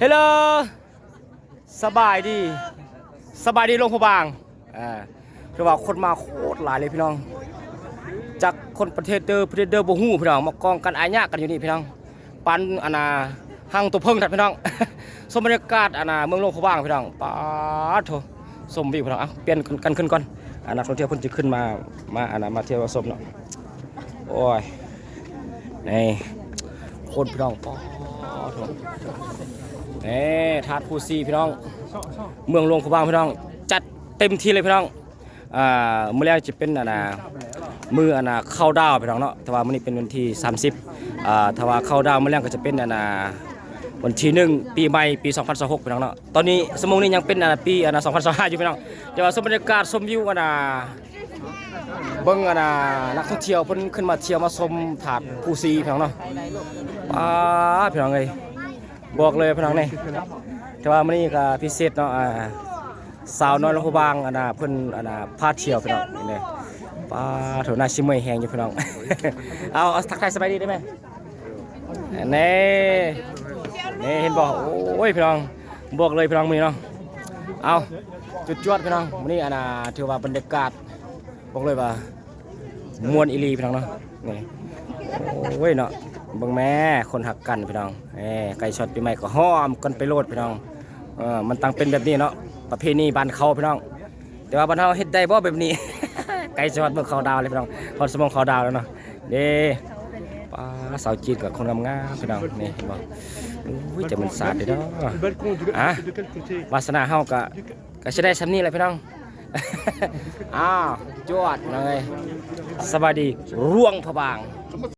ເຮລໂລ ສະບາຍດີ ສະບາຍດີຫຼວງພະບາງ. ອ່າ ຖືວ່າຄົນມາໂຄດຫຼາຍເລີຍພີ່ນ້ອງ, ຈັກຄົນປະເທດເດີ ປະເທດເດີບໍ່ຮູ້ພີ່ນ້ອງ, ມາກອງກັນອາຍະກັນຢູ່ນີ້ພີ່ນ້ອງ, ປານອັນນ່າຮັງຕົວເພິ່ງທັດພີ່ນ້ອງ. ຊົມບັນຍາກາດອັນນ່າເມືອງຫຼວງພະບາງພີ່ນ້ອງ. ປາດໂທ້ ຊົມວິວພີ່ນ້ອງ. ເອົ້າ ປ່ຽນກັນຂຶ້ນກ່ອນ, ອ່າ ນັກທ່ອງທ່ຽວເພິ່ນຈະຂຶ້ນມາ ມາອັນນ່າມາທ່ຽວມາຊົມເນາະ. ໂອ້ຍ ນີ້ຄົນພີ່ນ້ອງ. ປາດໂທ້ ນີ້ທາດພູຊີພີ່ນ້ອງ, ເມືອງຫຼວງພະບາງພີ່ນ້ອງ, ຈັດເຕັມທີ່ເລີຍພີ່ນ້ອງ. ອ່າ ມື້ແລງຈະເປັນອັນນ່າ ມື້ອັນນ່າເຄົາດາວພີ່ນ້ອງເນາະ, ແຕ່ວ່າມື້ນີ້ເປັນວັນທີສາມສິບ. ອ່າ ຖ້າວ່າເຄົາດາວມື້ແລງກໍຈະເປັນອັນນ່າວັນທີໜຶ່ງ ປີໃໝ່ ປີສອງພັນຊາວຫົກພີ່ນ້ອງເນາະ. ຕອນນີ້ຊົ່ວໂມງນີ້ຍັງເປັນອັນນ່າປີອັນນ່າສອງພັນຊາວຫ້າຢູ່ພີ່ນ້ອງ, ແຕ່ວ່າຊົມບັນຍາກາດ ຊົມວິວອັນນ່າ ເບິ່ງອັນນ່ານັກທ່ອງທ່ຽວເພິ່ນຂຶ້ນມາທ່ຽວມາຊົມທາດພູຊີພີ່ນ້ອງເນາະ. ປາດ ພີ່ນ້ອງເອີຍ ບອກເລີຍພີ່ນ້ອງນີ້, ແຕ່ວ່າມື້ນີ້ກໍພິເສດເນາະ. ອ່າ ສາວນ້ອຍຫຼວງພະບາງອັນນ່າເພິ່ນອັນນ່າພາທ່ຽວພີ່ນ້ອງ. ນີ້ ປາດໂທ້ ໜ້າຊິເມື່ອຍແຮງຢູ່ພີ່ນ້ອງ. ເອົາ ເອົາ ທັກທາຍສະບາຍດີໄດ້ໄໝ? ນີ້ ນີ້ເຫັນບໍ່? ໂອ້ຍ ພີ່ນ້ອງ ບອກເລີຍພີ່ນ້ອງມື້ນີ້ເນາະ. ເອົາ ຈວດໆ ພີ່ນ້ອງ, ມື້ນີ້ອັນນ່າຖືວ່າບັນຍາກາດ ບອກເລີຍວ່າມ່ວນອີ່ຫຼີພີ່ນ້ອງເນາະ. ນີ້ ໂອ້ຍເນາະ ເບິ່ງແມ້ ຄົນຮັກກັນພີ່ນ້ອງ. ເອີ ໃກ້ສອດປີໃໝ່ກໍຫອມກັນໄປໂລດພີ່ນ້ອງ. ເອີ ມັນຕ້ອງເປັນແບບນີ້ເນາະ ປະເພນີບ້ານເຂົາພີ່ນ້ອງ. ແຕ່ວ່າບ້ານເຮົາເຮັດໄດ້ບໍ່ແບບນີ້? ໃກ້ຊິຮອດມື້ເຄົາດາວແລ້ວພີ່ນ້ອງ, ຮອດຊົ່ວໂມງເຄົາດາວແລ້ວເນາະ. ເດ້ ປາ ສາວຈີນກັບຄົນງາມໆ ພີ່ນ້ອງ. ນີ້ເຫັນບໍ່? ໂອ້ຍ ແຕ່ມັນສາດເດ້ເນາະ. ອ່ະ ວາສະໜາເຮົາກະ ກະຊິໄດ້ຊ່ຳນີ້ແຫຼະພີ່ນ້ອງ. ອ້າວ ຈວດພີ່ນ້ອງເອີຍ. ສະບາຍດີຫຼວງພະບາງ.